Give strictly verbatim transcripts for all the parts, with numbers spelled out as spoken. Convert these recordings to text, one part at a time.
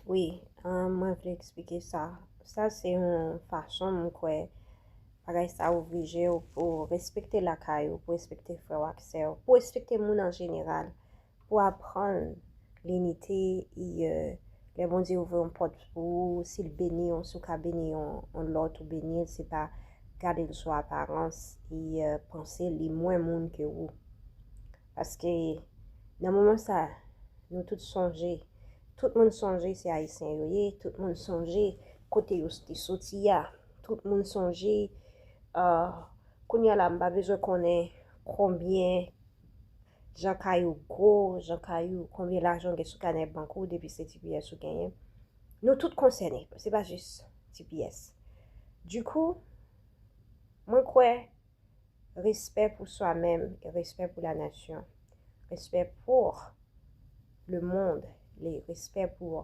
Wi, ah, mwen vle eksplike sa. Sa se yon fason m kwè bagay sa ouvri je w pou w respekte lakay ou, pou w respekte frè w ak sè w, pou w respekte moun an jeneral, pou w aprann linite, e, lè Bondye ouvri yon pòt pou ou, si l beni w, si w ka beni yon, yon lòt ou beni l, se pa gade l sou aparans, e, panse li mwen moun ke ou. Paske nan moman sa, nou tout sonje, tout moun sonje se Ayisyen yo ye, tout moun sonje kote yo te soti a, tout moun sonje, ah, kounye a la, m pa bezwen konnen konbyen jan kay ou gwo, jan kay ou, konbyen lajan w gen sou kanè bank ou, depi se T P S ou genyen. Nou tout konsène, se pa jis T P S. Dikou, mwen kwè respè pou swa menm e respè pou la nasyon, respè pou le monde, le respè pou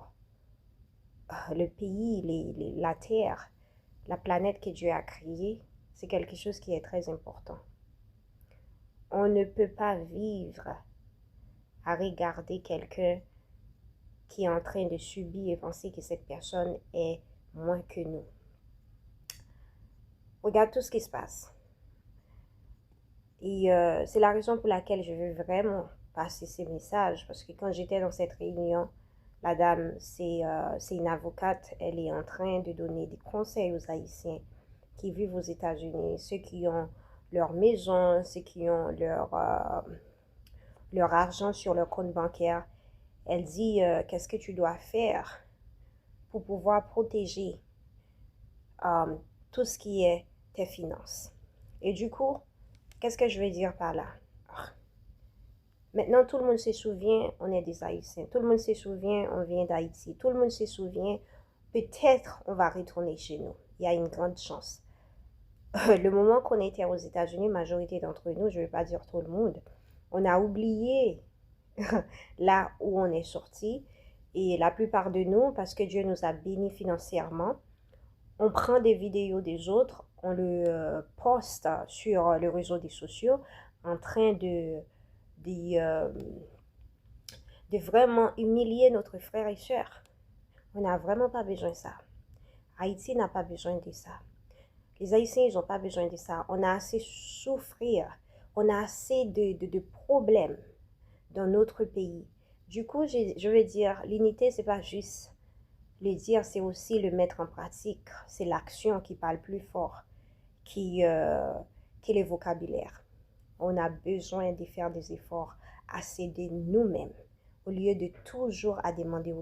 le pays, les, les, la terre, la planète que Dieu a créée, c'est quelque chose qui est très important. On ne peut pas vivre à regarder quelqu'un qui est en train de subir et penser que cette personne est moins que nous. Regarde tout ce qui se passe. Et euh, c'est la raison pour laquelle je veux vraiment passer ces messages, parce que quand j'étais dans cette réunion, la dame, c'est euh, c'est une avocate, elle est en train de donner des conseils aux Haïtiens qui vivent aux États-Unis, ceux qui ont leur maison, ceux qui ont leur, euh, leur argent sur leur compte bancaire. Elle dit, euh, qu'est-ce que tu dois faire pour pouvoir protéger euh, tout ce qui est tes finances. Et du coup, qu'est-ce que je veux dire par là? Maintenant, tout le monde se souvient, on est des Haïtiens. Tout le monde se souvient, on vient d'Haïti. Tout le monde se souvient, peut-être on va retourner chez nous. Il y a une grande chance. Le moment qu'on était aux États-Unis, majorité d'entre nous, je ne vais pas dire tout le monde, on a oublié là où on est sorti. Et la plupart de nous, parce que Dieu nous a bénis financièrement, on prend des vidéos des autres, on le euh, poste sur les réseaux des sociaux en train de, de, euh, de vraiment humilier notre frère et sœur. On n'a vraiment pas besoin de ça. Haïti n'a pas besoin de ça. Les Haïtiens, ils n'ont pas besoin de ça. On a assez souffrir. On a assez de, de, de problèmes dans notre pays. Du coup, je, je veux dire, l'unité, c'est pas juste le dire, c'est aussi le mettre en pratique. C'est l'action qui parle plus fort que, euh, que le vocabulaire. On a besoin de faire des efforts à s'aider nous-mêmes au lieu de toujours à demander aux